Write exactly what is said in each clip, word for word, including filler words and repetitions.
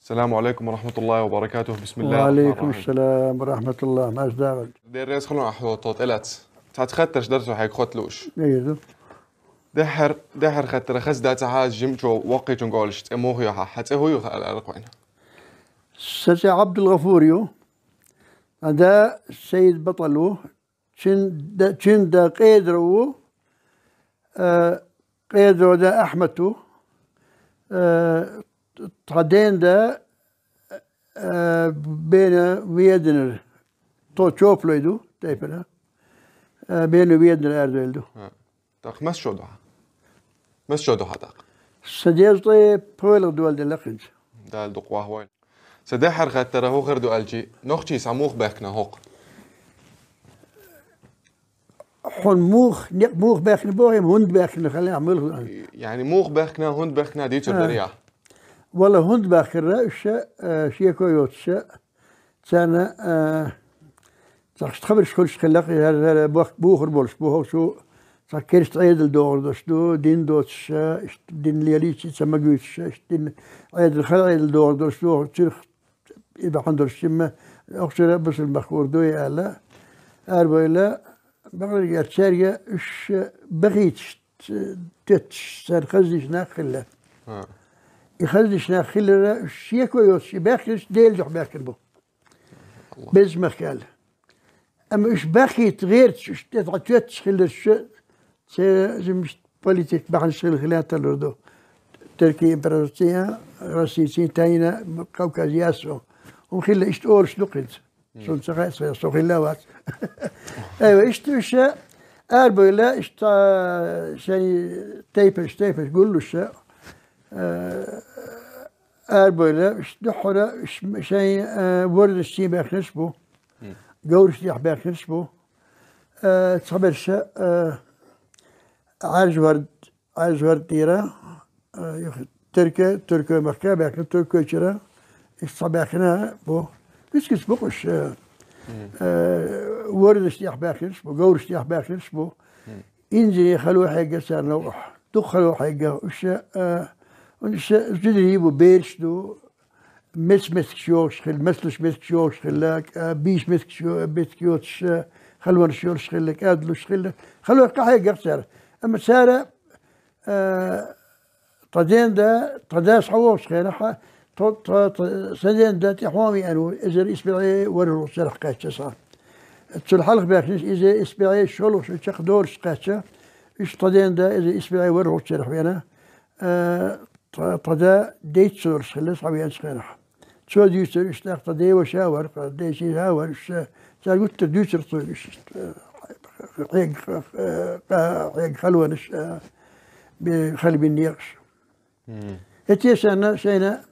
السلام عليكم ورحمة الله وبركاته. بسم الله الرحمن وعليكم الرحيم. السلام ورحمة الله. ما أصدقك؟ Деррес хьалха ахьо тот элац. Цхьацца хаттараш дар цо хьайга хотталуш. Мегар ду. Дехьар, дехьар хаттара хаза дац хьа жимчо воккхачун голаш цӀе муха ю хьа? Хьа цӀе хӀу ю хьа аьлла кхойна? Са цӀе ГӀабдулгӀафур ю. Ада Сайд БатӀал ву. Чин да, чин да Къедро ву. Э, Къедро да Ахьмад ву. Э, тха ден да, э, Бена Веденер. То чоплой ду, тайпана. Э, Бена Веденер аьрдойла ду. ХӀа. ТӀаккха мас шо ду хьа? Мас шо ду хьа тӀаккха? Са деза тӀе пхоьлах дола делла хинца. Дала дукха вахавойла. Са дехьар хаттара хӀу хир ду аьлчи, нохчий са мух бехкна хӀокху? Хьун мух, некъ мух бехкна бохем, хӀунда бехкна хала, мух. Яъни мух бехкна, хӀунда бехкна дийцур А. дарий ахь? Вала хӀунда бехкара, уьш, э, шеко йоцуша, царна, э, цхьа хабарш хуьлуш хилла, хӀара, хӀара бохк бухур болуш бу хӀокху, цхьа керста Ӏедал догӀур долуш ду, дин доцуша, иштта дин лелийча ца магуьйтуша, иштта дин Ӏедал, хала Ӏедал догӀур долуш ду, хӀокху цуьрах и бахьана долуш, шимма, охшара бусулба махкур ду и аьлла. Арабойла, бакъдерг аьлча, цаьрга уьш бахийташ, тетташ, царна хаза дийша нах хилла. ХӀа. И хаза дийша нах хилара, уьш шеко йоцуш, и баьхкинарш Делан дуьхьа баьхкина бу. Аллах. Беза махка аьлла. Амма уьш бахийта гӀерташ, уьш тӀе дӀа тоьттуш хиларш, церан жимчу политик бахьанаш хила хила талур ду. Туркий императорций, Российций тайна Кавказ ясо. ХӀума хилла иштта олуш ду хӀинца. Мм. Суна ца хаьа, со хилла а вац. Айва, иштта уьш арабойла, иштта шайн тайпаш, тайпаш гуллуша, э, арабойла, уьш дуьххьара, уьш шайн, э, ворданаш чу баьхкинарш бу. Мм. Говраш тӀехь баьхкинарш бу. Э, цхьаберша, э, Ӏаьржа-ВӀард, Ӏаьржа-ВӀард тӀера, э, юха Турке, Туркой махка баьхкина, Туркойчуьра, уьш цхьа баьхкина бу. Куьц-куьц бу уьш, э, Мгм. э, ворданаш тӀехь баьхкинарш бу, говраш тӀехь баьхкинарш бу. Мгм. Инзаре хало хьегна царна новкъахь. Дукха хало хьегна. Уьш, э, уьш зударий бу, бераш ду, мес-меттигаш йогӀуш хилла, маслуш меттигаш йогӀуш хилла, кӀа-, бийш меттигаш йо-, меттиг йоцуш, э, халонаш йолуш хилла, кӀадалуш хилла. Халонаш къахьегна цара. Амма цара, э, тхан ден да, тхан да схьавогӀучу хенахь, тхо, тхо, тхо, сан ден да тӀаьхьо веана ву, эзар исс бӀе ворхӀалгӀачу шарахь кхаьчча схьа. Цул хьалха баьхкинарш иза исс бӀе шолгӀачу чекхдолуш кхаьчча, уьш тхан ден да эзар исс бӀе ворхӀалгӀачу шарахь веана, э, тха, тхан да дейтта шарахь хилла схьавеанчу хенахь. Цо дуьйцура уьш тӀаккха, тхан ден ваша а вара, тхан ден сийсаз а вара, уьш, э, цара гуттар а дуьйцура цо уьш, э, хьегна, э, хьегна халонаш, э, бе-, хала бина некъаш. Мгм. ХӀетте санна шайна,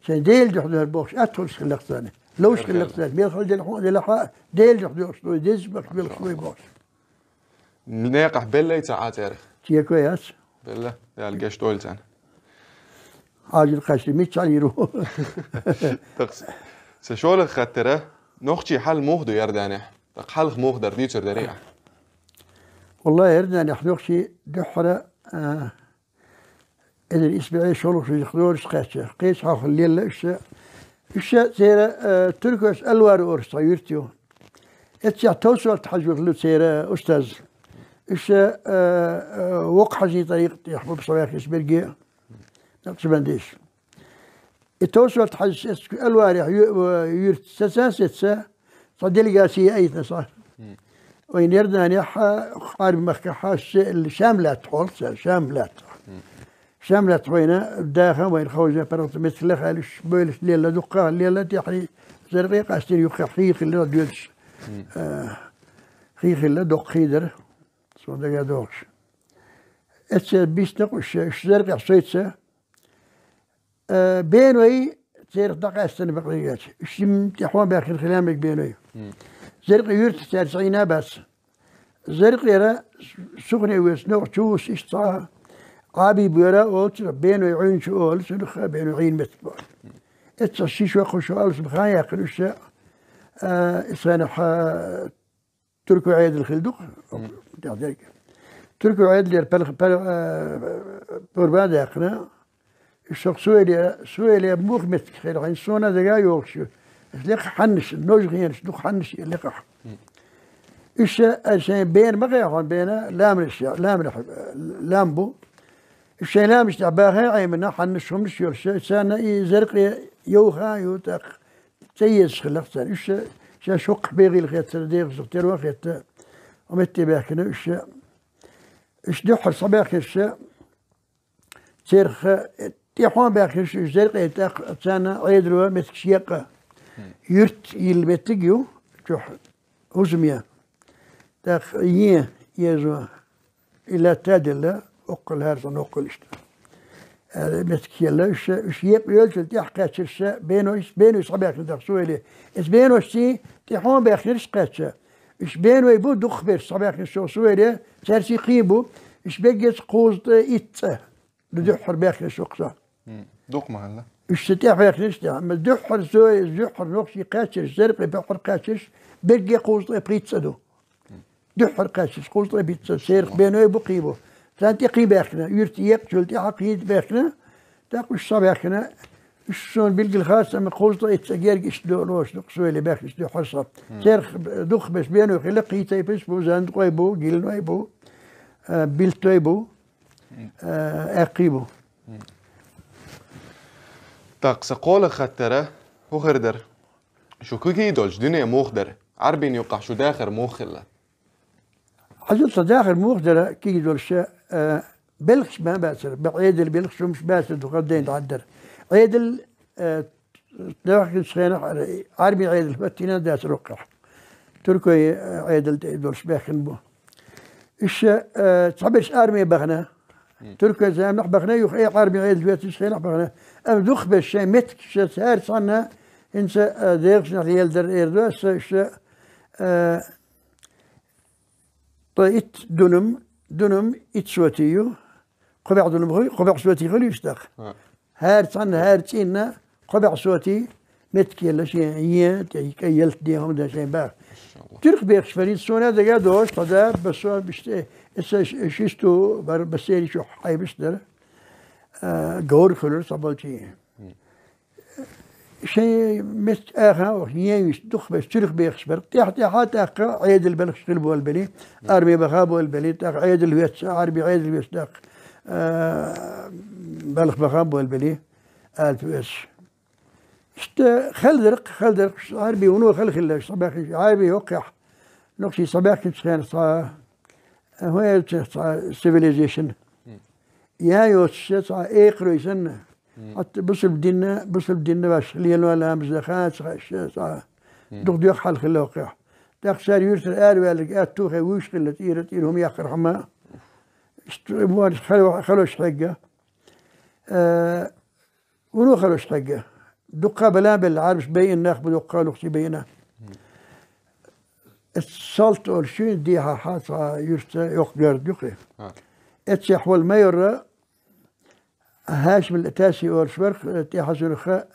шайн Делан дуьхьа ду хӀара бохуш, атта хуьлуш хилла царна. Ловш хилла царна. Мел хала делахь а, делахь а, Делан дуьхьа доьхуш ду, деза бахьа белхаш ду бохуш. Некъахь беллай ца Ӏа цӀерах? Чеко яц. Белла, Дала гечдойла царна. Хьажа кхаьчна мичча Ӏийр ву? ТӀаккха сан шолгӀа хаттар, нохчий хьал муха ду Иорданехь? ТӀаккха хьалха муха дара, дийцур дарий ахь? Валлахи, Иорданехь нохчий дуьххьара, а, эзар исс бӀе шолгӀачу шарахь долуш кхаьчча, кхечу хьалха лелла уьш. Уьш церан, э, туркойс Алвар олуш цхьа юрт ю. Эццехь Товсолт-Хьаьжа ву церан устаз. Уьш, э, э, воккха хьаьжийн тӀарикъа тӀехь бу, бусалба ваьхкинарш берриге а, накъшбандеш. И Товсолт-Хьаьжас эццахь Алварехь ю-, юьртахь сецна, сецна, цхьа делегаци яийтина схьа. Мгм. Вайн Иорданехь, Ӏаьрбийн махкахь, Ша-, Шам лаьтта хьолу цара, Шам лаьтта. Мгм. Шам лаьтта вайна даха, вайна ховшийна паргӀата меттиг лаха аьлла, уьш бевлла лелла, дуккха лелла, тӀаьхье Заркъе къастийна, юххехь хи хилла доьдуш. Мгм. Э, хи хилла, доккха хи дара, суна дагадогӀуш. Эццехь биснакъ уьш, уьш Заркъехь сецна, Э, беной церах дӀакъаьстина бакъдерг аьлча. Уьш жимма тӀаьхьо баьхкина хила мега беной. Мгм. Заркъе юьртах цаьрца Ӏийна а бац. Заркъера Сухне веца новкъа чу вуссуш иштта цхьа Ӏаби бера олу цунах, беной Ӏуьйна чу олу цунах, беной Ӏийна меттиг боху. Эццахь ши шо, кхо шо алсам хан яьккхина уьш, э, и санна хьа Туркойн Ӏедал хилла ду-кх, Мгм. тӀаьхьа дерг. Туркойн Ӏедалера пал-, пал-, э, пурба а даьккхина, Шох Суэле, Суэле мух меттиг хир, хьайн сона дага йолчу. Лекха хьаннаш, нож генаш, дух хьаннаш, лекха. Уьш, а, шайн бен ма гӀехьон, бена, ламриш, ламрих, лам бу. Уьш шайн ламриш тӀехь баха Ӏемина, хьаннаш, хӀумнаш йолуш, царна и зеркъе йовха ю, тӀаккха ца езаш хилла цара. Уьш шаьш хӀокху бегӀийла хетта, дегӀаза тера ван хетта, метте баьхкина уьш. Уьш дуьххьара схьабаьхкинарш, церах тӀаьхьо баьхкинарш, уьш зеркъе тӀаккха царна Ӏедало меттигаш екъа. Юрт йилла меттиг ю, чохь хӀусаме. ТӀаккха е, езо, и лаьтта а делла, оккхул хӀара санна оккхул иштта. Э, меттиг елла, уьш, уьш екъа йолчул тӀаьхьа кхаьччарш, беной, беной схьабаьхкина тӀаккха Суэле. Эс беношций тӀаьхьо баьхкинарш кхаьчча. Уьш беной бу, дукхахберш схьабаьхкинарш Суэле, цаьрций кхин бу, уьш беггеца кхузткъе итт цӀа. Ду дуьххьара баьхкинарш воккхуш. Дукха ма хилла. Уьш ца тӀехь баьхкинарш тӀехь, амма дуьххьара Суэле, дуьххьара нохчий кхаьччарш, зеркъе дуьххьара кхаьччарш, бегге кхузткъе пхийтта цӀа ду. Дуьххьара кхаьччарш, кхузткъе пхийтта цӀа, церах беной бу, кхин бу. Царна тӀе кхин баьхкина, юьрта екъачул тӀаьхьа кхин баьхкина, тӀаккха уьш схьабаьхкина, уьш суна билггал хац, амма кхузткъе итт цӀа герга иштта до лош ду, Суэле баьхкинарш дуьххьара схьа. Церах дукхахберш беной хилла, кхин тайпанаш бу, зандакъой бу, гилной бу, а, билттой бу, а, аьккхий бу. ТӀаккха сан кхоалгӀа хаттар хӀун хир дара? Шу куьйга долчу дуьне муха дара? Ӏарбийн юккъахь шу дахар муха хилла? Хьажал, сан дахар муха дара, куьйга долуш, э, белхаш ма бацара, бе-, Ӏедал белхаш хӀумаш бацара, дукха дайн дӀаддара. Ӏедал, э, дахарчу хенахь, Ӏарбийн Ӏедал хӀоттийна дацара оккхахь. Туркойн, э, Ӏедал тӀе долуш баьхкина бу. Уьш, э, цхьаберш арми бахана. Туркойн заманахь бахана, юха э арми Ӏедал ветташ хенахь бахана. Амма дукхахберш шайн меттигаш, цара цхьанна хӀинца, э, дегӀашнахь леладар эр ду аса, уьш, э, ткъе итт дунам, дунам итт сотий ю. Кхо бӀе дунам хуьлу, кхо бӀе сотий хуьлу уьш тӀаккха. ХӀара цхьанна, хӀара цӀийнна кхо бӀе сотий меттиг елла шен, е, тӀе, кӀай ялта де хӀума дан шайн баха. Туркх бехаш бара, хӀинца суна дага а дош, тхо да, басо, биштӀе, эса ш-, шисту бара, басери чохь хьайбаш дара. А, говр хуьлура цхьаболчий. Шайн меттиг аха, охьа, ен вист, дукхахберш туркх бехаш бара. ТӀаьхьа-тӀаьхьа тӀаккха Ӏедал белхаш хила болабели, арми баха болабели, тӀаккха Ӏедал ветташ, арми Ӏедал ветташ тӀаккха, а, белха баха болабели, алапа ветташ. Иштта хала дара-кх, хала дара-кх, Ӏарби вуно хала хилла, схьабаьхкинчу, Ӏарби йоккхехь, нохчий схьабаьхкинчу хенахь цхьа, хӀун элча, цхьа civilization. Я йоцуш, цхьа экхарой санна. Хьатта бусалба динна, бусалба динна ваьш лело ламаз дан хан ца хаьаш, цхьа дукха доьху хьал хилла йоккхехь. ТӀаккха цара юьртара араваьлларг аьтту хе вуьйш хилла, тӀера, тӀера хӀума яккхар хьама. Иштта вон хало-, халош хьегга. Э, Вуно халош хьегга. Дуккха бала белла, Ӏарбаш байина нах бу, дуккха нохчий байина. Эс Салт олу шуьйна дехьа хьан цхьа юьрта йоккха гарда юкхе. Эццехь волу майора Хашим Таси олуш варх, э, тӀехьа зуьрха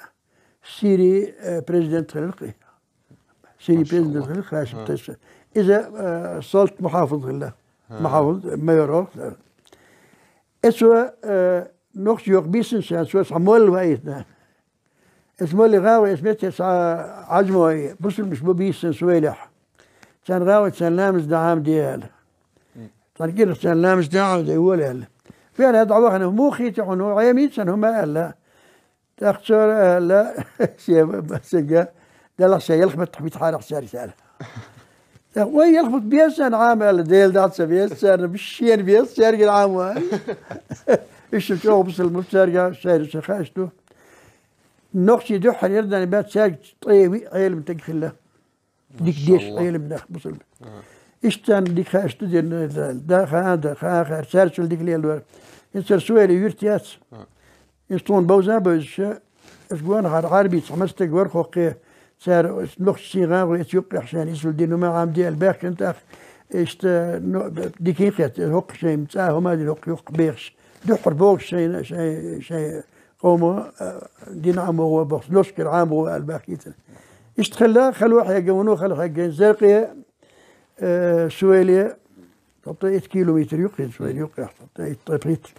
Сирий, э, президент хилла кхи. Сирий президент хилла Хашим Таси. Иза, э, Салт мухьафиз хилла. Мухьафиз, майор олу. Эцо, э, нохчий йоккха бийсина сан, цо схьа молла ваийтина. Эс молли гӀан вай, эс метте цхьа Ӏажмой, бусулбаш бу бийсина Суэлехь. Царна гӀан вай, царна ламаз дан Ӏамаде аьлла. Царна кӀирах царна ламаз дан Ӏамаде вола аьлла. Вена дӀавахана, муха хийти хьуна, Ӏемийта сан хӀума аьлла. ТӀаккха цара аьлла, шен масега, делахь шен ялх меттахь битахьарахь цаьрга аьлла. ТӀаккха вай ялх бутт беза царна Ӏама аьлла, Дела дахь ца беза царна, биш шена беза цаьрга Ӏама аьлла. Иштта чӀогӀа бусулба цаьрга шайра ца хаьаш ду. Нохчий дуьххьара Иордани баьцна цаьрга ткъе виъ Ӏелам таг хилла. Дика деш Ӏелам нах бусулба. Иштта царна дика хаьаш ду дерна, да, хаа, да, хаа, хаа, цаьрцул дика лелавара. Хин цара Суэли юьрт яц. Иза тхуна бовза а бевзаш, иза гонахьара Ӏарбий цхьа мастаг вара хӀокхе, цара нохчий гӀан гӀо эца юккъехь шайна иза дина ма Ӏамаде аьлла баьхкина тӀаккха, иштта, ну, дикин кхетта, хӀокху шайн цӀа хӀума дина, хӀокху юккъе бехаш. Дуьххьара бохуш шайна, шайн, шайн къомо, а, дина Ӏамо гӀо бохуш, носгара Ӏамо гӀо аьлла баьхкийта. Иштта хилла, хало хьегна, вуно хало хьегна, Заркъе, э, Суэли, тӀе итт километр юккъе, Суэли юккъехь, тӀе итт, тӀе пхийтта.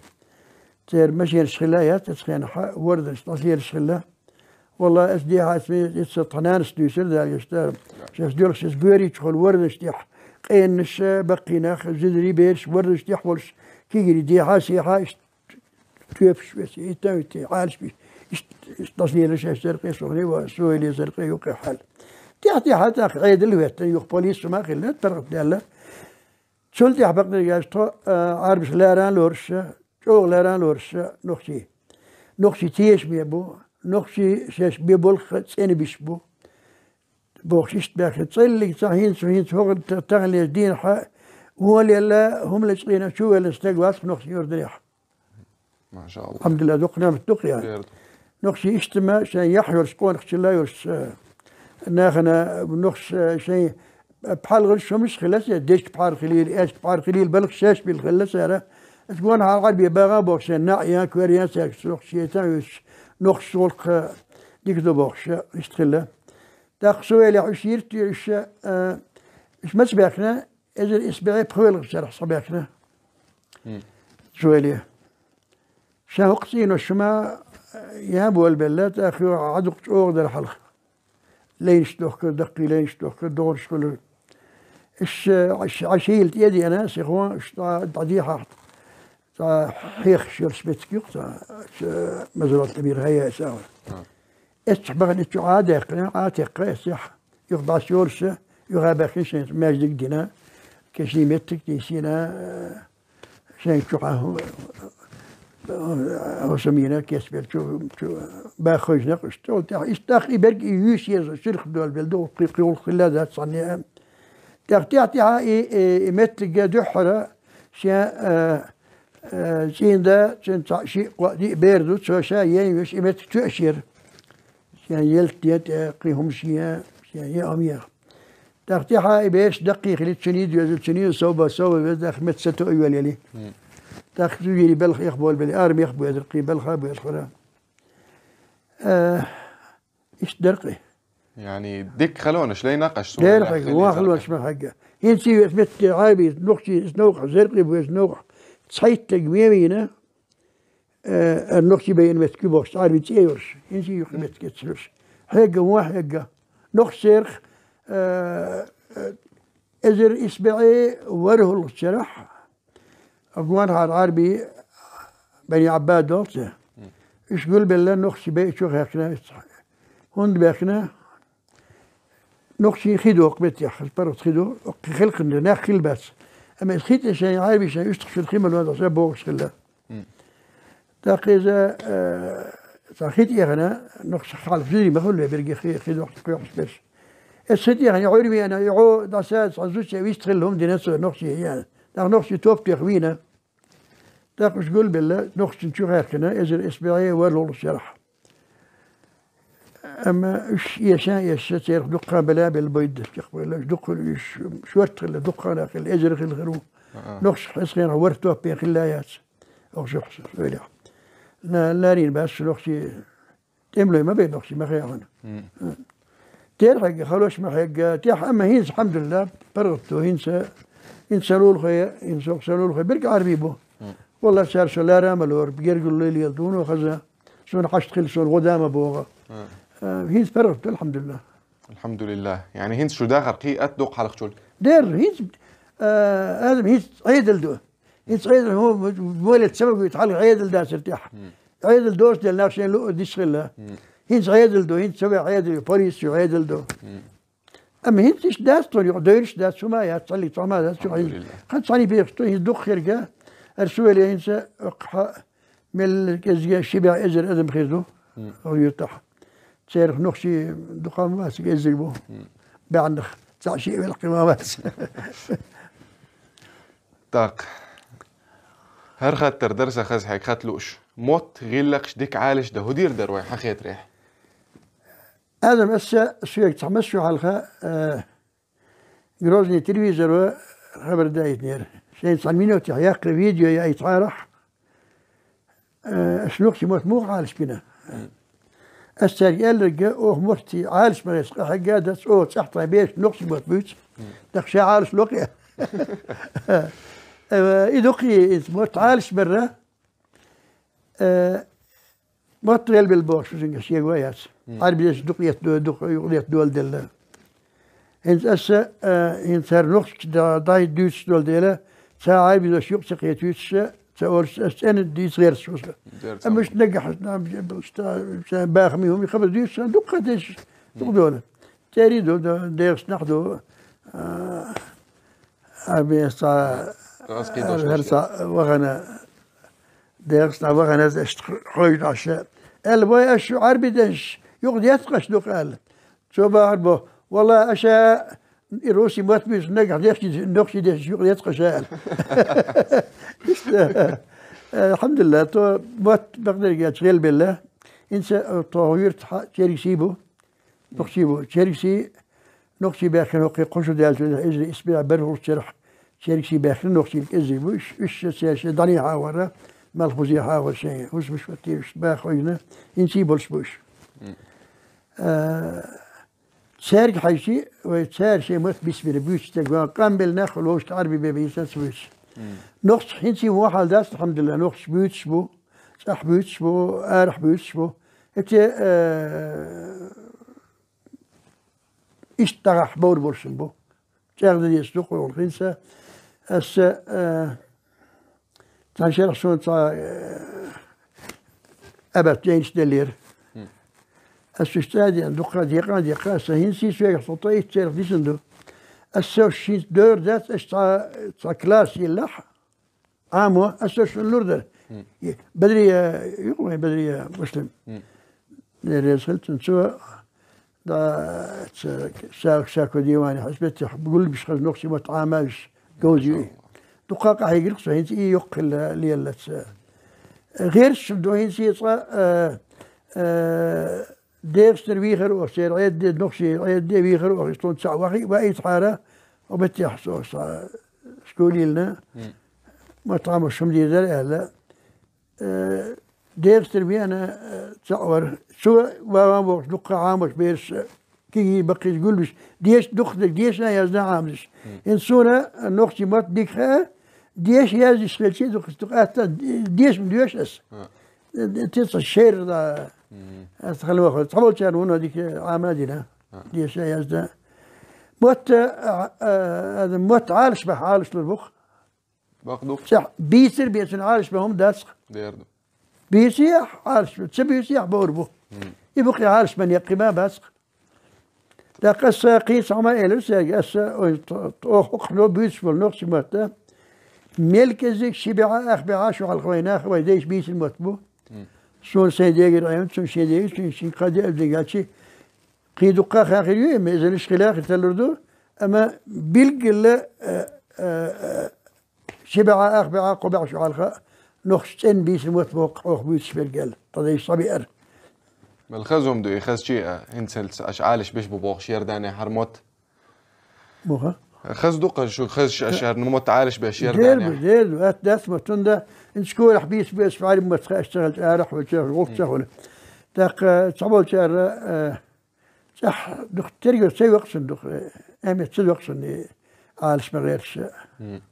Церан машенаш хилла яц, оцу хенахь ворданаш дӀалелаш хилла. Валла, ас дехьа, ас ме-, ас тхан нанас дуьйцура, Дала гечдойла. Шаьш доьлхуш, ас боьрий чу хилла ворданаш тӀехь, къенаша, баккхийнах, зударий, бераш ворданаш тӀехь волуш, кегий дехьа, сехьа, иштта тоьпаш веса, и тан витий, Ӏалаш бий. Иштта, иштта дӀалелаш шаьш церан къесохне ван, Суэле церан къе юккъехь хьаьлла. ТӀаьхьа-тӀаьхьа тӀаккха Ӏедал веттан, юха полис ма хилла, паргӀат даьлла. Цул тӀаьхьа бакъдерг аьлча тхо, а, Ӏарбаша ларан лоруша, чӀогӀа ларан лоруша нохчий. Нохчий тешаме бу, нохчий шаьш бен болх цӀена биш бу. Бохуш иштта баьхкина, цӀаллиг цхьа хӀинца, хӀинца хӀокху та-, таханлерчу дийнахь а, вон лелла, хӀума лечкъийна, чу ваьллина стаг вац нохчийн Иорданехь. Машаалла. Алхьамдулиллах, дукха ниӀмат ду-кх ян. Берда. Нохчий иштта ма шайн яхь йолуш, къонахчалла йолуш, э, нахана нохчий, э, шайн пхьалгӀа хӀуманаш хилла цара, дешка пхьар хилийла, аьшка пхьар хилийла, балхаш шаьш билла хилла цара. Аса гонахьа Ӏарбе багӀа бохуш, шайн наӀ ян, кор ян цаьрга, нохчий тан вуьйцуш, нохчийн гӀуллакх дика ду бохуш, иштта хилла. ТӀаккха Суэлехь уьш йира те уьш, э, уьш маца баьхкина, эзар исс бӀе пхоьалгӀачу шарахь схьабаьхкина. Суэле. Ша хӀокху цӀенош ма, э, ян болабелла, тӀаккха юха Ӏадукъ чӀогӀа дара хьалха. Лайнаш дохкара, даккхий лайнаш дохкара, догӀурш хуьлура. Уьш, э, Ӏаш-, Ӏашийла тӀе а деана, сихо, уьш дӀа-, дӀадехьахь, цхьа хьехаш йолуш меттиг ю-кх цхьа, э, Мазрот Амир хьаяьса. Эццахь бахана чу Ӏа а даьккхина, Ӏа а теккха эццахь, юха бӀаьш йолуша, юха а баьхкина шайн маьждиг а дина, кешний меттиг а тийсина, э, шайн чу хьан, э, хӀусамийна кечбелла чу, чу баха хевшина кхуьш. Цул тӀаьхьа иштта тӀаккха и берг и юьйш еза, ширх долабелла ду, кхи-, кхин гӀуллакх хилла дац цхьанне а. ТӀаккха тӀаьхьа-тӀаьхьа и, и, и меттиг дуьххьара шен, э, Э, цӀийнда, цуьнан цхьаъ, шиъ, кхоъ, диъ бер ду, цо ша ен веш и меттиг тоьаш яра. Шен ялта ден тӀе кхин хӀумаш ен, шен еа хӀума ен. ТӀаккха тӀаьхьа и бераш даккхий хилийта, цуьнан доьзал, цуьнан сов бан, сов бан веза, тӀаккха метта сатоъ а йоьлла ялий. ТӀаккха зударий белхан эха болабелла, арма эха боьдура, кхин белха а боьлхура. Э, Иштта дара кхин. Яъни, дикка халонаш лайна-кх аша, Суэле, дера хьегна, вон халонаш ма хьегна. ХӀинца и вес метте Ӏарбий, нохчий, иза новкъахь, зеркъе бу веза новкъахь. Цхьайтта мемийна, э, нохчий байина меттиг ю бохуш, Ӏарбий цӀе йолуш. ХӀинца и юха меттиг эцна йолуш. Хьегна, вон хьегна. Нохчий церах, э, э, эзар исс бӀе ворхӀалгӀачу шарахь, Гонахьара Ӏарбий, Бани Ӏаббад олу церан. Уьш гулбелла, нохчий бен чу хаьхкина, хӀунда баьхкина, нохчийн хи ду хӀокху меттехь, паргӀат хи ду, кхин хелхина нах хилла бац. Амма иза хи тӀе шайн Ӏарбий шайн уьстагӀчуьра хи ма ло, ша бохуш хилла. ТӀаккха иза, э, цхьа хи тӀехьа, нохчий хьалха жири ма хуьлу, берриге хи, хи дохуш, кхоьхьуш берш. Эс хи тӀехьа, и Ӏуьйр веана, и Ӏо дӀаса, цхьа зудчо вист хилла хӀума дина цо нохчий яна. ТӀаккха нохчий топ теха вийна. ТӀаккха уьш гулбелла, нохчийн чу хаьхкина, эзар исс бӀе ворхӀалгӀачу шарахь. Амма уьш эшан эшша, церах дуккха бала а белла, бойда чекхбевлла, уьш дуккха хилла, уьш шорта хилла, дуккха а хилла, эзар хилла хир ву. Нохчий хьесхенахь ворхӀ топ бен хилла яц. Охьа шух Суэлехь. Ла-, ларийна бац нохчий, тӀемалой ма бай нохчий, ма хаьа хьуна. Дера хьегна, халонаш ма хьегна, тӀехь, амма хӀинца, алхьамдулиллах, паргӀат ду, хӀинца, хӀинца сан лулахой, хӀинца сан лулахой, берриг Ӏарбий бу. Валлахь, цара со лара а ма лору, гергарло лела дуно хаза, суна хьашт хилла, суна гӀо да ма богӀу. Э, хӀинца паргӀат ду, алхьамдулиллах. Алхьамдулиллах. Яъни хӀинца шу дахар кхин атта ду-кх хьалхачул? Дера, хӀинца, э, адам хӀинца Ӏедал ду. ХӀинца Ӏедал хӀума, молет ца магуьйту, хьалха Ӏедал дацара тӀехь. Ӏедал доцу дела нах шайн луъу диш хилла. ХӀинца Ӏедал ду, хӀинца ца веа Ӏедал ю, полис ю, Ӏедал ду. Амма хӀинца иштта дац тхуна юкъа, девраш дац, хӀума яц, цхьаллиг цхьа хӀума дац, чу хьайна. Алхьамдулиллах. Кхин цхьаьна бехаш ду, хӀинца дукха хирга, ара Суэле хӀинца, кхин мел кӀеззига ши бӀе эзар адам хир ду, оха юьртахь. Церах нохчий дукха ма бац, кӀеззиг бу. БӀаьннах цхьаъ шиъ велкъа ма бац. ТӀаккха. ХӀара хаттар дара сан хаза хьайга хатта лууш. Мотт, гӀиллакхаш дика Ӏалашдан хӀун дийр дара вай, хьан хетарехь? Адам, аса соьга цхьа массо а хьалха, э, Грозный телевизоро хабар даийтинера. Шайн цхьана минотехь яккхий видео яийтахьарахь, э, аса нохчийн мотт муха Ӏалашбина. Аса цаьрга аьлларг, оха мотт Ӏалашбарца къахьегна дац, оха цӀахь тхан бешан нохчийн мотт буьйцу, тӀаккха ша Ӏалашдо-кх. Э, и ду-кх иза, мотт Ӏалашбар. Э, мотт гӀелбелла бохуш ву цуьнга шега а яц. Мм. Ӏарбий дешнаш дукха этту, дукха юкъа этту дола делла. ХӀинца аса, э, хӀинца хӀара нохчашка да-, дӀа дуьйцуш дола дела, цхьа Ӏарбий дош юкъа ца кхетуьйтуш, ца олуш, аса цӀена дийца гӀерташ ву со. Амма иштта нагахь, нагахь, иштта, ша бахам ю, хӀума хабар дуьйцуш, дукха дешнаш, дукха дола. ЦӀерий ду, ду, дегӀаштнахь ду, а, Ӏарбий цхьа, хӀара цхьа вахана, дегӀаштнахь вахана, аса иштта хойуш Ӏаш. Аьлла, вай, аса шу Ӏарбий дешнаш юкъа деттакъаш дукха аьлла. Цо бахар бо, валла, аша и русский мотт буьйцуш нагахь дешнаш, нохчий дешнаш юкъа деттакъаш аьлла. Иштта, алхьамдулиллахӀ, тхо мотт бакъдерг яц гӀелбелла. ХӀинца, э, тхо юьртахь Черкесий бу. Нохчий бу. Черкесий, нохчий баьхкина хӀокху кхо шу даьллачу эзар исс бӀе бархӀалгӀачу шарахь Черкесий баьхкина нохчий кӀеззиг бу. Уьш, уьш шен, шен, шен дӀанийхьа вара, малхбузехьа вара шен, хӀусамаш ваттийра уьш, баха хьожна, хӀинций болуш бу уьш. Мм. А, цаьрга хьаьжчи, вай цара шен мотт бисмилла буьйцуш дерг ван, къамбелла нах вовшашка Ӏарбий бен бийца ца буьйцу. Мм. Нохчий хӀинций вон хьал дац, алхьамдулиллахӀ, нохчий буьйцуш бу, цӀахь буьйцуш бу, арахь буьйцуш бу. ХӀетте, э, иштта дагахь бовр болуш бу. ЧӀагӀдан дезаш ду кху хӀинца. Аса, э, цхьана шарахь суна цхьа, э, абат жайнаш деллера. Мм. Аса уьш цӀа а деана, дукха декъа а декъа, аса хӀинца соьгахь цхьа итт шарахь дисина ду. Аса шин дойр дац, аса цхьа, цхьа класс йиллахь, Ӏамо, аса шуна лур дара. Мм. Е, Бадрия, юкъа вайн Бадрия Муслим. Мм. Э, реза хила цунна. Цо, да, ца, сагӀа, сагӀа диване хьаьсбеттехь гулбиш хаза нохчий мотт Ӏамавиш говза ю. МашаАллахӀ. Дукха къахьийгира со, хӀинца и йоккха хилла леллаца. ГӀерташ ду хӀинца и цкъа, э, э, ДегӀаштара вийхар оха, церан Ӏедале, нохчий Ӏедале вийхар оха, иштта цхьаъ вахи-, ваийтахьара, оха беттехь со, со школе йиллина, Мм. мотт Ӏамош хӀума дийр дара аьлла. Э, ДегӀаштара веана, э, цхьаъ вара. Цо ван-ван бохуш дуккха Ӏамош бераш, э, кегий баккхийчу гулбиш. Деша дукха дерг, деша а яздан Ӏамадеш. Мм. ХӀинца суна нохчий мотт дика хаьа, деша яздеш хилча, дукха, дукха атта, деша ма доьшу аса. А. Э, те ца шер да. Мгм. Аса хала ваха. Цхьаболчарна вуно дика Ӏама а дина. А. Деша язда. Мотт, а, а, а, мотт Ӏалаш бан, Ӏалаш лур бу-кх. Бакъ ду-кх. Цхьа бийцар бен цунна Ӏалаш бан хӀума дац-кх. Дер ду. Бийцахь Ӏалаш бу, ца бийцахь бовр бу. Мгм. И бу-кх Ӏалаш бан некъ ма бац-кх. ТӀаккха аса кхин цхьа хӀума элира цаьрга, аса, ой, т-, т-, оха хӀокхуьнан буьйцуш болу нохчий мотт, мел кӀеззиг ши бӀе, ах бӀе шо хьалха вайн нах, вайн дайша бийцина мотт бу. Мм. Суна сайн дегара Ӏемина, цунна шен дегара, цунна шен кхаа дегара дигачи, кхин дуккха а хаа хир ю, и мезаллаш хила а хир талур ду, амма билггала, э, э, э, Ши бӀе, ах бӀе, кхо бӀе шо хьалха нохчий цӀена бийцина мотт бу-кх оха буьйцуш берг аьлла, тхан дайша схьабеара. Мел хаза хӀума ду и, хазачи а, хӀинцалц аша Ӏалаш беш бу бохуш Иорданехь хӀара мотт? Муха? Хаза ду-кх шу, хазачи аша хӀара мотт Ӏалаш беш Иорданехь? Дер ду, дер ду, атта дац мотт, хӀунда хӀинца школехь бийца безаш Ӏарбий мотт хаа ца хилча, арахь ваьлча, гӀуллакх ца хуьлу. ТӀаккха цхьаболчара, э, ЦӀахь дукха тергал ца йоккху цунна, дукха, э, аьммат ца доккху цунна и Ӏалаш ма гӀерташ. Мгм.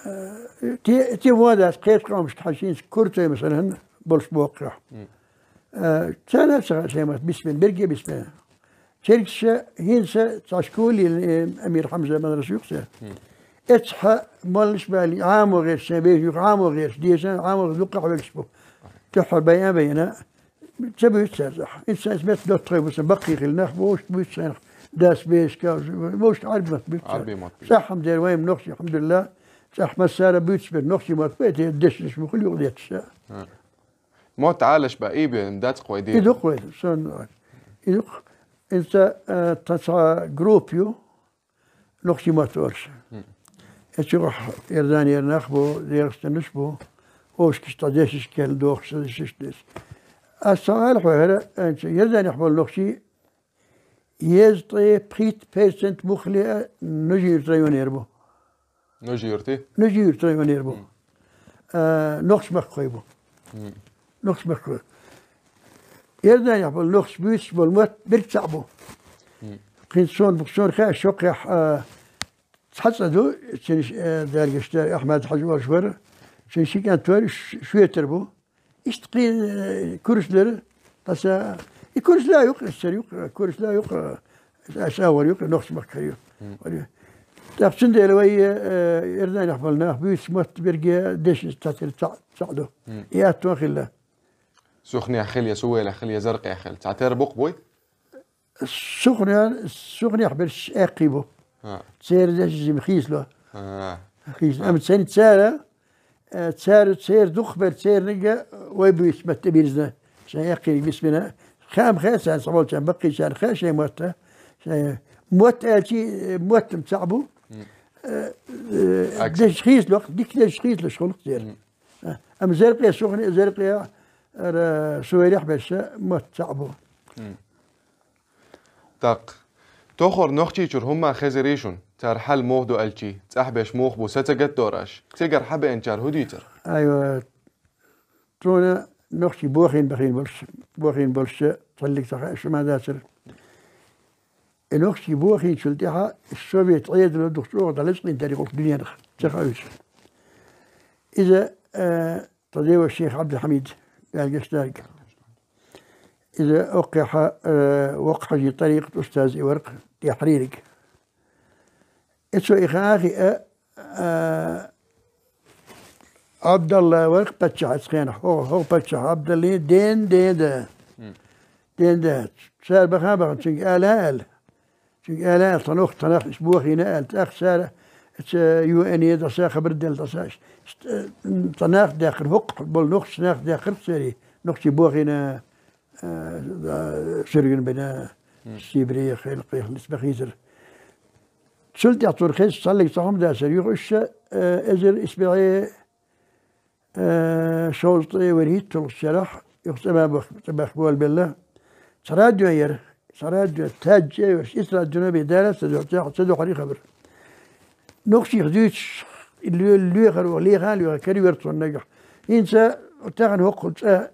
Э, те, те вон дац, кхечу къомашкахь хьажча, хӀинца куртайма санна болуш боккхуьйту. Мгм. Э, царна а ца хаьа шайн мотт бисмилла, берриге а бисмилла. Черкесаша хӀинца цхьа школа йиллина, э, Амир Хьамза мадраса ю-кх церан. Мгм. Эццахь молланаш а баьлла, Ӏамо гӀерташ, шайн вешин юха Ӏамо гӀерташ, дешан Ӏамо гӀерташ дуккха а хьоьгуш бу. Дуьххьара байна а байна, ца буьйцу цара цӀахь. Иза сайца метта доттагӀий бу сан, баккхий хилла нах бу, вовшашка буьйцу сайнах, дас, бешка, вовшашка Ӏарбий мотт буьйцу цара. Ӏарбий мотт буьйцу. ЦӀахь хӀума дера вайн нохчий, алхьамдулиллахӀ, цӀахь массара а буьйцуш берг нохчий мотт бу, те дешнаш бу хила юкъадетташ. ХӀа. Мотт Ӏалаш бан и бен дац-кх вай дийр? И ду-кх вай, сан, и ду-кх. Иза, э, тхан цхьа группа ю, нохчий мотт олуш. Мгм. Эцу юкъахь Иорданера нах бу, дегӀастанаш бу, вовшашка иштта дешнашка кхел дохуш, иштта деш. Ас ца ала хьоьхура, хӀинца Иорданехь болу нохчий езткъе пхийтта процент муххале а Нажи-Юьртан районера бу. Нажи-Юьртан? Нажи-Юьртан районера бу. Мгм. А, нохчмахкахой бу. Мгм. Нохчмахкахой. Иорданехь болу нохчий буьйцуш болу мотт берриг цхьаъ бу. Мгм. Кхин суна, суна хаьа, шоккхехь, а, цхьа цӀа ду, цуьнан, э, Дала гечдойла, Ахьмад-Хьаьжа олуш вара, цуьнан ши кӀант вара, ш-, шоьтара бу. Иштта кхы, э, курс дара, таса, и курс ла юкъ, эсэр юкъ, курс ла юкъ, э, аса вар юкъ, нохчмахкар юкъ. Мгм. Вар ю. ТӀаккха цундела вай, э, Иорданех бола нах буьйцу мотт берриге дешнаш цхьатера цхьаъ, цхьаъ ду. Мгм. И атта хилла. Сухнех хила, я Сувелех хила, я Заркъех хила. Цхьатера букъ буй? Сухне-, Сухнех берш аьккхий бу. А. Церан дешаш жима хийцало. А. Хийцало. А. Амма царна цара, э, цара, церан дукхабар цернага вай буьйцу мотт тӀабирзина. Шайн аьккхийниг бисмина. Хаам хаа царна, цхьаболчарна баккхийчарна хаа шайн мотт. Шайн мотт аьлча, э, мотт-м цхьаъ бу. Мгм. Э, э, акс. Дешаш хийцалуш, дика дешаш хийцалуш хул-кх церан. Мгм. А, амма Заркъе, Сухне, Заркъе, ара, Сувелех берш мотт цхьаъ бу. Мгм. ТӀаккха. Тохара Нохчийчуьра хӀумма хезарий шуна? Цар хьал муха ду аьлча, цӀахь берш муха бу, са ца гатдора аша? Цигара хьабеанчара хӀун дийцар? Айва, тхуна нохчий бохийна бахийна болуш, бохийна болуш цхьаллиг ца хаьа шу ма дацара. И нохчий бохийначул тӀаьхьа Совет Ӏедало дукха чӀогӀа дӀалечкъийтарий гӀуллакх дуьненах, ца хаьа уьш. Иза, э, Тадеев шейх Ӏабдулхьамид, Дала гечдойла. Иза оккхехьа, э, воккха хьажий тӀарикъат устаз и вар-кх, тӀехьарийриг. И цо и хаа хиъа, э, Ӏабдалла вар-кх паччахь оцу хенахь, хӀо-, хӀокху паччахь Ӏабдаллин ден, ден да. Мгм. Ден да. Цара баха а бахана, цуьнга ала а аьлла. Цуьнга ала аьлла, тхан воккха, тхан нах иштта бохийна аьлла. ТӀаккха цара оцу ю эне дӀаса хабар делла дӀаса. Иштта, э, тхан нах даьккхира, хӀокху болу нохчий нах даьккхира церий, нохчий бохийна, э, да, суьргина бина, Мгм. Сибре, хелкхехь, нисбахийсира. Цул тӀаьхьа цунна хезча цхьаллиг цхьа хӀума дацара. Юха уьш, э, эзар исбаьхье, э, шовзткъе вуьрхӀитталгӀачу шарахь, юха цӀа ма бах-, цӀа баьхка болабелла. Цхьа радио яра, цхьа радио, таьжча а йолуш, исс радиона бен дара ца ду-, ца, ца дуьхьарий хабар. Нохчех дуьйцуш, лоь-, лоьхар ву, леха а лоьхар, кара вара цунна нагахь. ХӀинца тахана хӀокхул цӀа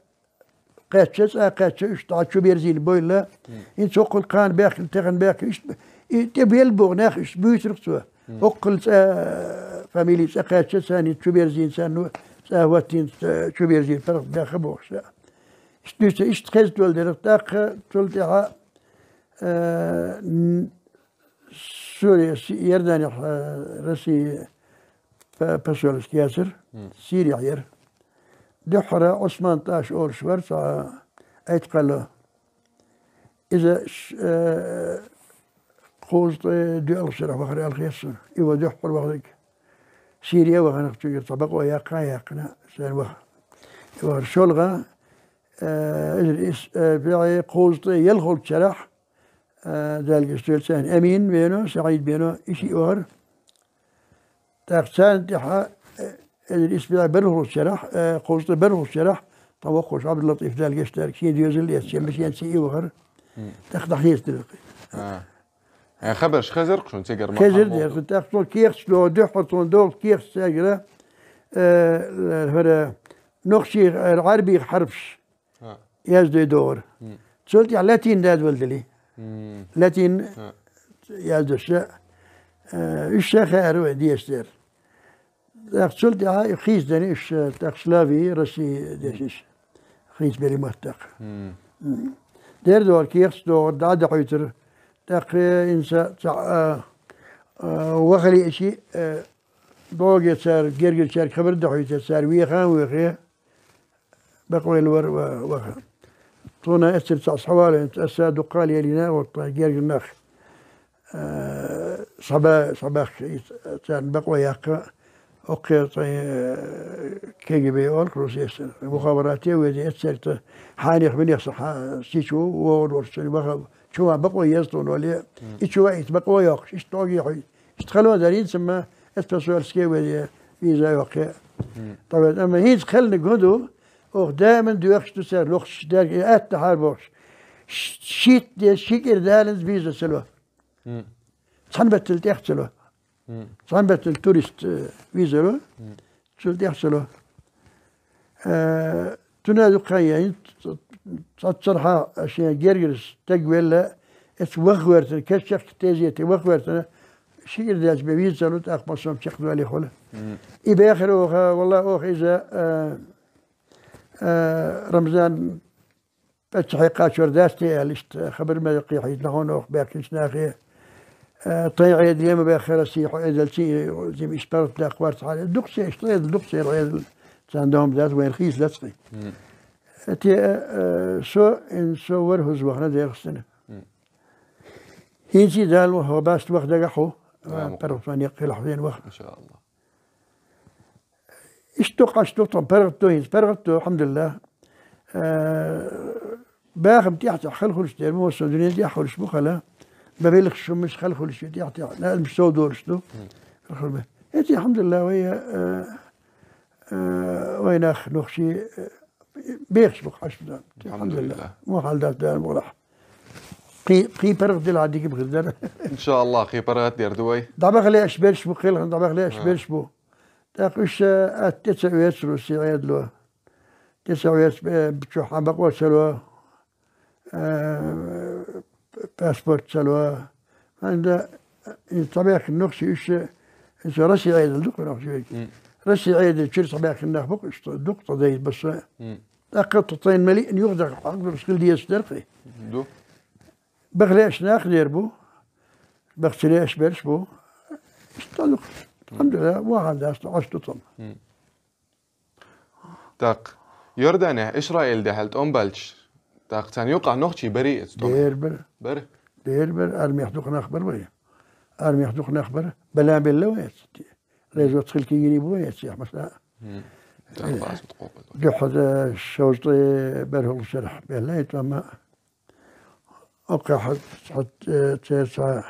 кхаьчча, цӀа кхаьчча, уьш дӀа чуберзийна бойла. Мгм. ХӀинца хӀокхул кхана баьхкина, тахана баьхкина, иштта, и тӀе бел боху нах, иштта буьйцург цо. Мгм. ХӀокхул цӀа, фамили цӀа кхаьчча, царна чуберзийна, царна цӀа хӀоттийна, цӀа чуберзийна, паргӀат баьхна бохуш. Иштта дуьйцу, иштта хезна долу дерг, тӀаккха цул тӀаьхьа, э, н-, Суьрехь, Си-, Иорданехь, э, Россия п-, посольство яцара, Мгм. Сирехь яра. Дуьххьара Ӏусман ТӀаш олуш вара цхьа айткхалла. Иза ш-, э, кхузткъе доьалгӀачу шарахь вахара аьлла хета суна. И ван дуьххьара вахарг. Сире вахана, цуьнгара цхьа бакъо яккха а яьккхина, цара ваха. И вахара шолгӀа, э, иза ис-, э, бӀе кхузткъе ялхолгӀачу шарахь, э, Дала гечдойла царна, Амин вено, СаӀид бено, и шиъ вахара. ТӀаккха царна тӀаьхьа, э, эзар исбаьхьа бархӀалгӀачу шарахь, э, кхузткъе бархӀалгӀачу шарахь, тхан воккхачу ӀабдуллатӀиф, Дала гечдойла, шен доьзал эцна, шен бен шен цига вахара. Мгм. ТӀаккха дӀахецна дерг. А. Э, хабарш хезира-кх шуна цигара ма хезира хьалха дерг. ТӀаккха цо кехаташ догӀу, дуьххьара цо догӀу кехаташ цаьргара, э, хӀара нохчий, э, Ӏарбийн хьарпаш. А. Яздой догӀура. Мгм. Цул тӀаьхьа латин дадвала дели. Мгм. Латин А. яздош, э, уьш ша хаьара вай дешдер. ТӀаккха цул тӀаьхьа и хийцадара уьш, э, тӀаккха Славии, России дешаш. Хийцабелла мотт тӀаккха. Мгм. Мгм. Дера догӀура, кехаташ догӀура, дӀа а дӀахьуьйтура. ТӀаккха хӀинца цхьа, а, а, ваха лиъча, э, дӀогӀе цара, гергарчаьрга хабар дӀахьуьйтура, цара веха а вехе. Бакъвелла вара ва-, ваха. Тхуна эццара цхьа схьавалийна, аса дуккха а лелийна, вот, гергара нах, э, схьаба-, схьабаьхкина, царна бакъо яккха, оккхе цхьа, э, КГБ олу-кх русецара. Мухабарате а веза, эццара цхьа хьанех-минех сан хьа-, сича вогӀур волуш, цуьнан ваха, чу ван бакъо еза тхуна олий, и чу ваийта бакъо йоккхуш, иштта дӀогӀе хьуьйту. Иштта хало дара, хӀинца ма эццара посольстве везе, виза йоккхе. Мгм. ТӀаккха, амма хӀинца кхелниг хӀун ду, оха даиман доьхуш ду цара, лохуш дерг, и атта хьара бохуш. Ш-, шийтта де, ши кӀира даланза виза ца ло. Мгм. Цхьана баттал тӀех ца ло. Мгм. Цхьана баттал турист, э, виза ло. Мгм. Цул тӀехь ца ло. Э, цуьнан дукха яйна, ц-, цхьаццархьа шен гергара стаг велла, эцу ваха гӀоьртина, кечъяхка тезете ваха гӀоьртина, ши кӀира даьлча бен виза ца ло, тӀаккха массо а чекхдолий хьуна. Мгм. И бехира оха, валла, оха иза, э, Э, Рамзан паччахье кхачор дац те аьлла, иштта хабар ма кхехьийта нахьо нах баьхкинчу нахе. Э, тайн Ӏедале ма баьххара сий хьо эзалций, зим иш паргӀат даккха варца хьара. Дукха церан, иштта Ӏедал, дукха церан Ӏедал. Царна дохам дац, вайна хийцалац кхин. Мгм. Э, те, э, со, ин со вара хӀуза вахана дехастина. Мгм. ХӀинца Дала ваха баста ваха дагахь хьо, Амин. ПаргӀатван яккхилахь вен ваха. Иншааллах. Иштта къаьстта ду тхан паргӀатто хӀинца, паргӀатто, алхьамдулиллах. Э, бахам тӀехь-тӀехь хала хуьлуш дера, массо а дуьнен тӀехь хуьлуш бу хала. Бабелхаш шуммаш хала хуьлуш ю тӀехь-тӀехь. Лаьамаш сов долуш ду. Хала хуьлу бе. ХӀинца, алхьамдулиллах, вай, э, э, вай нах нохчий, э, бехаш бу хьашт дан. Алхьамдулиллах. Алхьамдулиллах. Мо хьал дац Дала мукъалахь. Кхин, кхин паргӀат дилахь дика бахар дара. Иншааллах, кхин паргӀат дер ду вай. ДӀабаха лаьаш берш бу, кхелхана дӀабаха лаьаш А. берш бу. ТӀаккха уьш, э, атта тӀе ца оьцур ву сий Ӏедало. ТӀе ца оьцу, э, чохь хьан бакъо ца ло, э, паспорт ца ло. ХӀинца, э, цхьабаьхкина нохчий уьш, э, Россия Ӏедал ду-кх нохчий верг. М. Россия Ӏедал чуьра цхьабаьхкина нах бу-кх уьш, дукха цхьа дайта басса. М. ТӀаккха тхо цайна мали а юха даккха хьакъ долуш хила дезаш дара-кх. Ду. Баха лаьаш нах дер бу. Баха ца лаьаш берш бу. Иштта ду-кх. Алхьамдулиллах, вахана дац, Ӏаш ду тхан. М. ТӀаккха Йорданехь, Исраил дехьал тӀом баьлча, тӀаккха царна юкъахь нохчий барий эца тӀом? Бер бара. Бара? Бер бара, армех дукха нах бара вай. Армех дукха нах бара. Бала белла вай эца. ГӀезот хилла кегийрий бу вай эца, яхь масала. Мгм. Э, тӀаккха база тӀе къобал. Дуьххьара шовзткъе бархӀалгӀачу шарахь белла и тӀом. Оккхахь цхьа, э, церан цхьа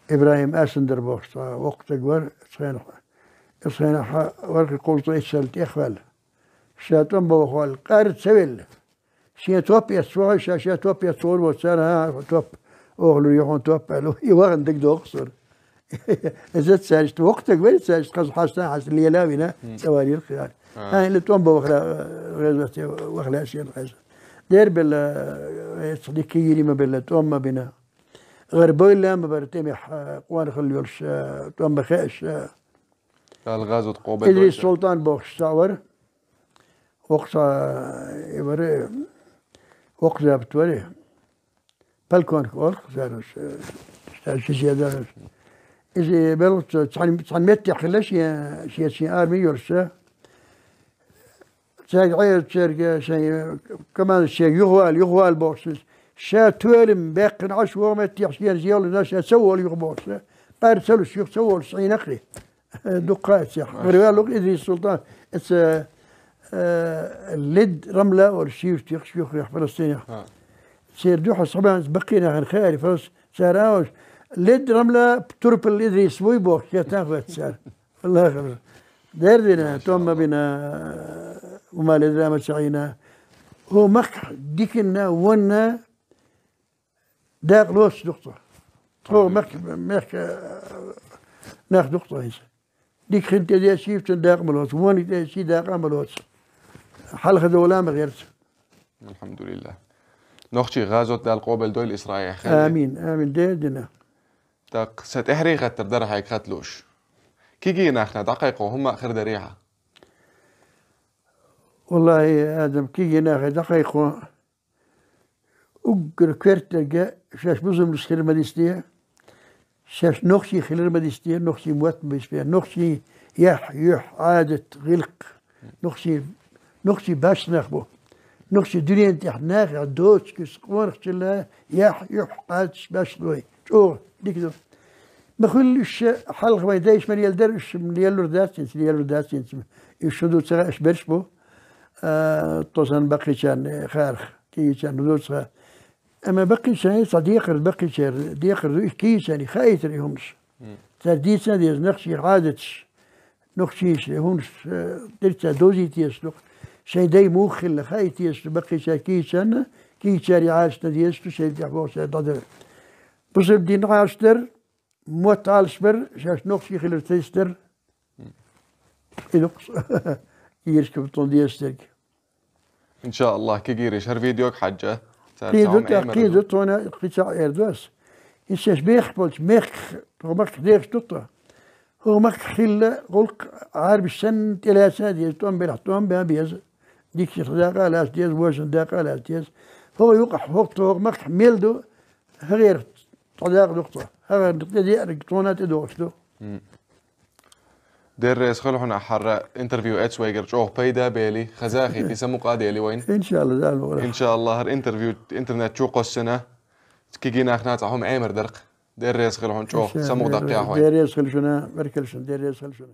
ИбрахӀим Асандар бохуш цхьа воккха стаг вара, цхьаьнахь, цхьаьнахь вара кхин кхузткъе итт шарал тӀехваьлла. Ша тӀом бан вахаваьлла, къар ца велла. Шен топ эцна вахара, ша, ша топ эцна вахара, цара, хӀа, топ, оха лур ю хьуна топ аьлла, и вахана дагадогӀу суна. Иза цаьршта воккха стаг вара, цаьршта хаза хьаста, хьаста лела а вина, Мгм. цӀа варийра кхин. А. ХӀа, ила тӀом бан вахара, гӀезоте ваха лаьа шена хьайса. Дера белла, э, эцна дика кегийрий ма белла, тӀом ма бина. ГӀар бойла ма бара тӀемехь, э, къонахалла йолуш, э, тӀом бан хууш, э, Дала гӀазот къобал Идрис дойла. Султан бохуш цхьаъ вара. Воккха цхьа, э, вара, воккха забит вара. Полковник олу-кх цара, э, цара ши седа. Иза белхаца цхьана, цхьана меттехь хилла шен, шен, шен арми йолуш, э, Цаьрга Ӏер, цаьрга шайн командующийга юхавала, юхавала бохуш иза. Ша тоьлам баьккхина Ӏаш вогӀу меттехь шена зевлла, ша ца волу юха бохуш. Къар ца луш юха ца волуш Ӏийна-кх и. Дуккха а цехь. Гур ваьлла-кх Идрис Султан, эца, э, Лид Рамла олу шийртехаш юххех Фаластинехь. Ха. Церан дуьхьа схьабаьхкинчу баккхийнахана хаьара Фалас-, цара а олуш, Лид Рамла турпал Идрис вуй бохуш, кхетта а хӀоьтту цара. Аллахьа дердина, тӀом ма бина, умале драма ца Ӏийна. ХӀу махкахь диканна, вонна дакъа лоцуш ду-кх тхо. Тхо махка, мехка нах ду-кх тхо иза. Дика хин тӀедессий, цунна дакъа ма лоцу, вониг тӀедессий, дакъа а ма лоцу. Хьалха довла ма гӀерта. Алхьамдулиллах. Нохчий гӀазот Дала къобал дойла Исраилехь. Амин, амин, дердина. ТӀаккха сан тӀаьхьарий хаттар дара хьайга хатта лууш. Кегий нахана дӀакхайкхо хӀумма а хир дарий хьан? Валлахьи, Адам, кегий нахе дӀакхайкхо уггар коьртаниг шаьш бусалбанаш хилар ма дицде, шаьш нохчий хилар ма дицде, нохчий мотт ма бицбе, нохчий яхь, юьхь, Ӏадат, гӀиллакх, нохчий, нохчий баьчча нах бу. Нохчий дуьнен тӀехь нахехь доцуш куьйсу къонахчалла яхь, юьхь, Ӏадаташ баьчча ду вай. ЧӀогӀа дика ду. Ма хуьллуш хьалха вайн дайша ма леладара, уьш лелур дац хӀинца, лелур дац хӀинца. Уьш хӀун ду ца хаьа, уьш берш бу. А, тхо санна баккхийчарна, э, харах, кегийчарна хӀун ду ца хаьа. Амма баккхийчарна цхьа декхар, баккхийчарна декхар ду, уьш кегийчарна хаийтар и хӀуманаш. Цара дийца а деза, нохчийн Ӏадаташ, нохчийн хӀуманаш, э, дерриге цара довзийта дезаш ду-кх. Шайн дай муха хилла хаийта дезаш ду баккхийчарна, кегийчарна, кегийчарийн Ӏадаташна дезаш ду, шайна тӀехь бохучарна дӀадара. Бусалба дин Ӏалашдар, мотт Ӏалашбар, шаьш нохчий хилар ца йистар. И ду-кх кегийрашка тхуна дезаш дерг. Иншааллах, кегийраш хӀара видеога хьаьжча, цара кхин ду, цхьа хӀума тӀаккха кхин ду, тхуна кхин цхьаъ эр ду ас. Иза шаьш бехаш болчу мехках, тхо махках дехаш ду тхо. ХӀокху махкахь хилла гӀуллакх Ӏарбаш санна тӀелаьцна а деза, тӀом белахь, тӀом бан а беза. Дикача дакъа а лаца деза, вожанна дакъа а лаца деза. ХӀара юкъахь, хӀокху, хӀокху махкахь мел ду, хӀара цхьа дакъа ду-кх цо. ХӀара тӀедеънарг цунна тӀедогӀуш ду. М. Деррес хила хьуна хӀара интервью эцна вайгара, чӀогӀа пайда бели, хазахийти самукъа а дели вайна. Иншалла, Дала мукъ лахь. Иншалла, хӀара интервью интернет чу кхоссина, кегий нахана цхьа хӀума Ӏемар дара-кх. Деррес хила хьуна чӀогӀа самукъа даккхийта вайна. Деррес хила шуна, баркалла шуна, деррес хила шуна.